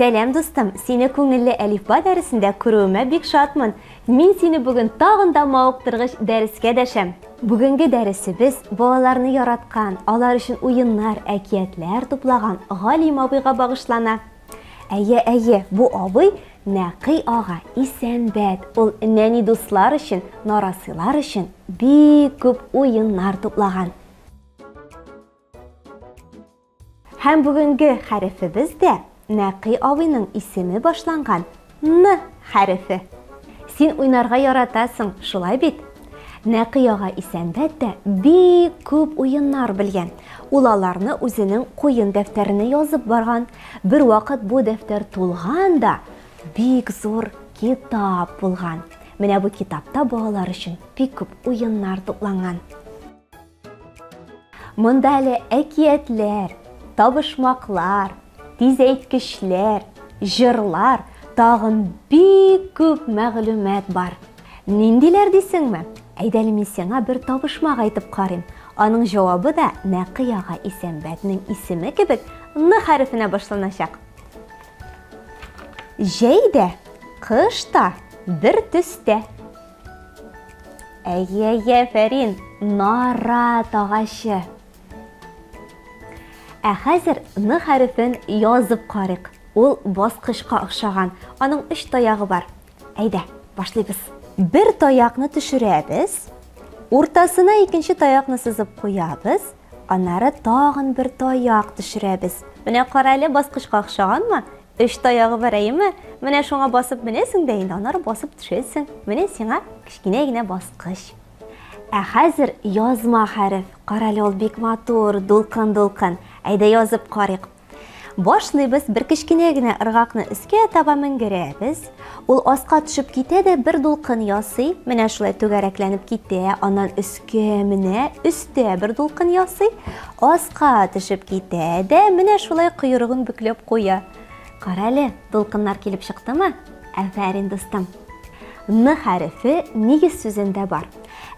Сәлам, дустым! Сине күңелле әлифба дәресендә күрүемә бик шатмын. Мин сине бүген тагын да мавыктыргыч дәрескә дәшәм. Бүгенге дәресебез балаларны яраткан, алар өчен уеннар, әкиятләр туплаган Галим абыйга багышлана. Әйе, әйе, бу абый Нәкый ага Исәнбәт. Ул нәни дуслар өчен, нарасыйлар өчен бик күп уеннар туплаган. Һәм бүгенге хәрефебез дә Нәкый абыйның исеме башланган Н хәрефе. Син уйнарга яратасың, шулай бит? Нәкый ага Исәнбәт тә бик күп уеннар белгән. Ул аларны үзенең куен дәфтәренә язып барган. Бервакыт бу дәфтәр тулган да, бик зур китап булган. Менә бу китапта балалар өчен бик күп уеннар тупланган. Монда әле әкиятләр, табышмаклар, тизәйткечләр, җырлар, тагын бик күп мәгълүмат бар. Ниндиләр дисеңме? Әйдә әле мин сиңа бер табышмак әйтеп карыйм. Аның җавабы да Нәкый ага Исәнбәтнең исеме кебек Н хәрефенә башланачак. Җәй дә, кыш та бер төстә. Әйе, әйе, афәрин, нарат агачы. Ә хәзер Н хәрефен язып карыйк. Ул баскычка охшаган. Аның өч таягы бар. Әйдә, башлыйбыз. Бер таякны төшерәбез. Уртасына икенче таякны сызып куябыз. Аннары тагын бер таяк төшерәбез. Менә кара әле, баскычка охшаганмы? Өч таягы бар, әйеме? Менә шуңа басып менәсең дә инде, аннары басып төшәсең. Менә сиңа кечкенә генә баскыч. Ә хәзер язма хәреф. Карале, ул бик матур, дулкын-дулкын. Әйдә язып карыйк. Башлыйбыз, бер кечкенә генә ыргакны өскә таба менгерәбез. Ул аска төшеп китә дә бер дулкын ясый. Менә шулай түгәрәкләнеп китә, аннан өскә менә, өстә бер дулкын ясый. Аска төшеп китә дә, менә шулай койрыгын бөкләп куя. Кара әле, дулкыннар килеп чыктымы? Афәрин, дустым. Н хәрефе нигез сүзендә бар.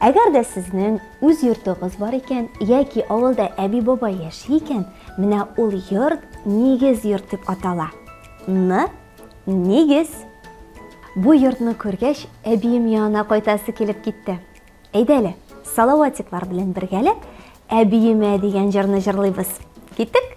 Әгәр дә сезнең үз йортыгыз бар икән, яки авылда әби-бабай яши икән, менә ул йорт нигез йорт дип атала. Н нигез. Бу йортны күргәч, әбием янына кайтасы килеп китте. Әйдә әле, салаватиклар белән бергәләп Әбиемә дигән җырны җырлыйбыз. Киттек?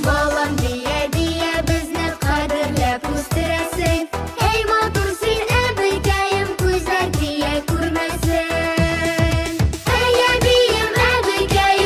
Балам дия-дия безне кадерләп үстерәсең. Әй матур син, әбекәем, күзләр тия күрмәсен. Әй әбием, әбекәем.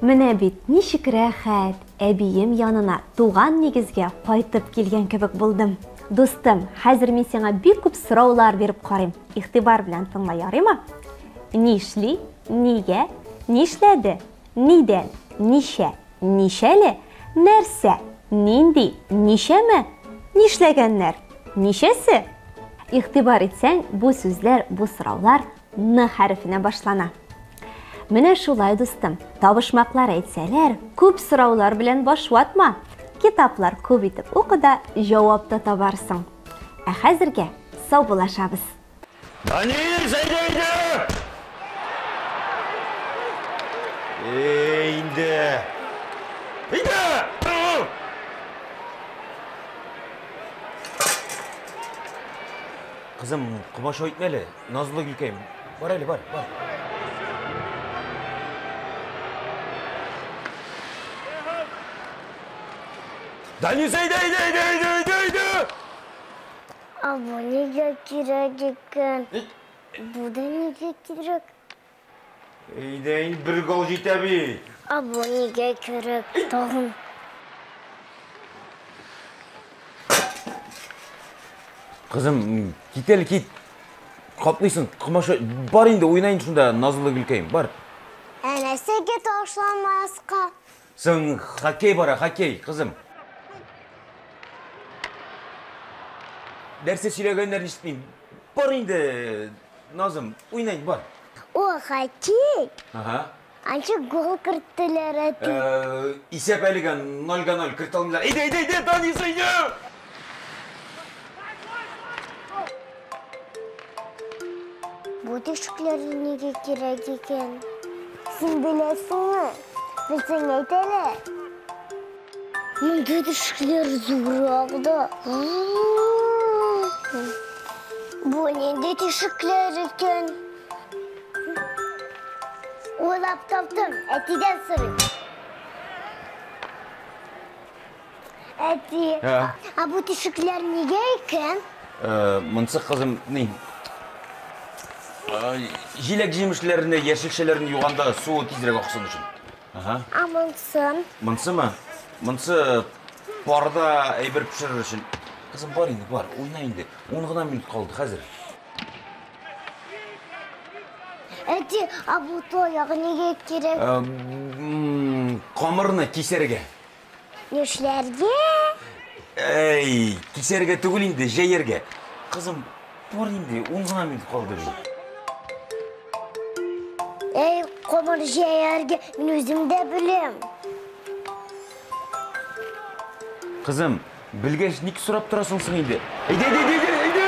Менә бит ничек рәхәт, әбием янына, туган нигезгә кайтып килгән кебек булдым. Дустым, хәзер мин сиңа бик күп сораулар биреп карыйм. Игътибар белән тыңла, ярыймы? Нишли, нигә, нишләде, нидән, ничә, ничәле, нәрсә, нинди, ничәмә, нишләгәннәр, ничәсе? Игътибар итсәң, бу сүзләр, бу сораулар Н хәрефенә башлана. Менә шулай, дустым, табышмаклар әйтсәләр, күп сораулар белән баш ватма. Китаплар күп итеп укы да, җавап та табарсың. Ә хәзергә саубуллашабыз. Данис, әйдә, әйдә! Эй, инде! Әйдә! Кызым, комачау итмә әле. Назлы гөлкәем. Бар әле, бар, бар. Данис, әйдә, әйдә, әйдә, әйдә, әйдә, әйдә! Ә бу нигә кирәк икән? Бу да нигә кирәк? Әйдә, инде бер гол җитә бит. Ә бу нигә кирәк тагын? Кызым, кит әле, кит. Каплыйсың, комачау. Бар инде, уйна инде шунда, назлы гөлкәем, бар. Ә нәрсәгә ташламаска? Соң хоккей бара, хоккей, кызым. Нәрсә сөйләгәннәрен ишетмим. Бар инде, Назым, уйна инде, бар. О, хоккей! Ага. Анча гол керттеләр, әти. Э, исәп әлегә 0-га 0 кертә алмыйлар. Әйдә, әйдә, әйдә, Данис, әйдә! Бу тишекләр нигә кирәк икән? Син беләсеңме? Белсәң әйт әле. Мондый тишекләр зуррак да. Бу нинди тишекләр икән? Уйлап таптым, әтидән сорыйм. Әти, ә бу тишекләр нигә икән? Э, монсы кызым, ни? Җиләк җимешләрне, яшелчәләрне юганда суы тизрәк аксын өчен. Ага. Ә монсы? Монсымы? Монсы парда әйбер пешерер өчен. Кызым, бар инде, бар, уйна инде. Ун гына минут калды хәзер. Әти, ә бу таяк нигә кирәк? Э, камырны кисәргә. Нишләргә? Әй, кисәргә түгел инде, җәяргә. Кызым, бар инде, ун гына минут калды бит. Әй, камыр җәяргә мин үзем дә беләм. Кызым, белгәч ник сорап торасың соң инде? Әйдә, әйдә, әйдә, әйдә!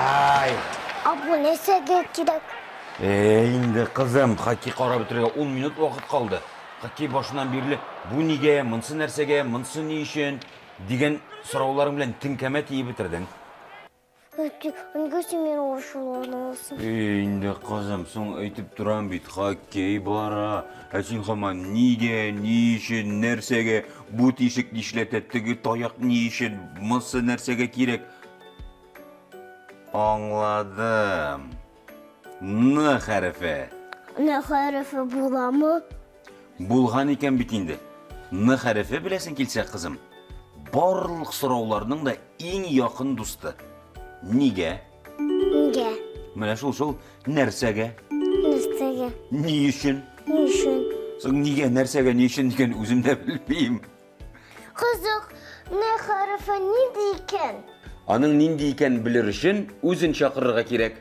Ай! Ә бу нәрсәгә кирәк? Әй, инде, кызым, хоккей карап бетерергә ун минут вакыт калды. Хоккей башыннан бирле бу нигә, монсы нәрсәгә, монсы ни өчен дигән сорауларың белән теңкәмә тиеп бетердең. Әти, нигә син миңа ачуланасың? Эй, инде кызым, соң әйтеп торам бит, хоккей бара. Ә син һаман нигә, ни өчен, нәрсәгә, бу тишек нишләтә, теге таяк ни өчен, монсы нәрсәгә кирәк? Аңладым. Н хәрефе. Н хәрефе буламы? Булган икән бит инде. Н хәрефе беләсең килсә, кызым, барлык сорауларның да иң якын дусты. Нигә? Нигә? Менә шул шул нәрсәгә? Нәрсәгә? Ни өчен? Ни өчен? Соң нигә, нәрсәгә, ни өчен дигән үзем дә белмим. Кызык, Н хәрефе нинди икән? Аның нинди икәнен белер өчен үзен чакырырга кирәк.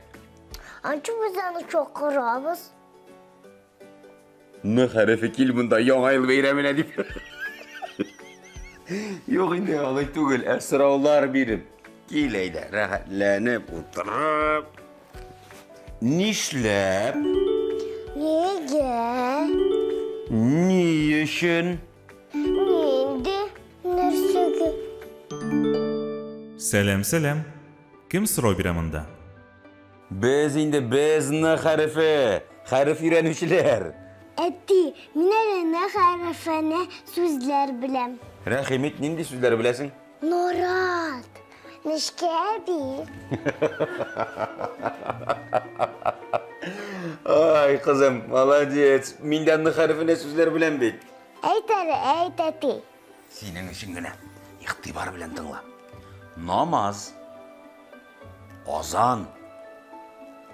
Анчы без аны чакырабыз. Н хәрефе кил монда Яңа ел бәйрәменә дип. Юк инде, алай түгел, ә сораулар биреп. Кил әйдә, рәхәтләнеп утырып. Нишләп? Нигә? Ни өчен? Нинди нәрсәгә? Сәлам, сәлам. Кем сорау бирә монда? Без инде без Н хәрефе, хәреф өйрәнүчеләр. Әти, мин әле Н хәрефенә сүзләр беләм. Рәхим ит, нинди сүзләр беләсең? Нарат, нечкә әби. Ай, кызым, молодец. Мин дә Н хәрефенә сүзләр беләм бит. Әйт әле, әйт, әти. Синең өчен генә. Игътибар белән тыңла. Намаз. Азан.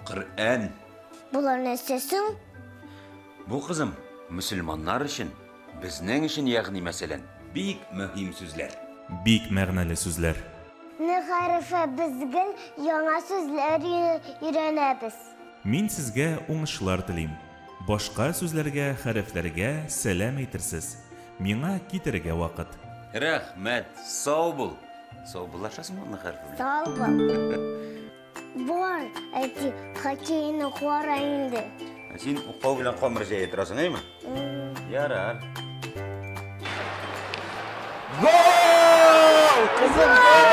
Коръән. Болар нәрсә соң? Бу, кызым, мөселманнар өчен, безнең өчен, ягъни мәсәлән, бик мөһим сүзләр. Бик мәгънәле сүзләр. Н хәрефе без гел яңа сүзләр өйрәнәбез. Мин сезгә уңышлар телим. Башка сүзләргә, хәрефләргә сәлам әйтерсез. Миңа китәргә вакыт. Рәхмәт, сау бул. Саубуллашасыңмы Н хәрефе белән? Сау бул. Бар, әти, хоккейны кара инде. Ә син укау белән камыр җәя торасың, әйме? Ярар. Гол! Кызым, гол!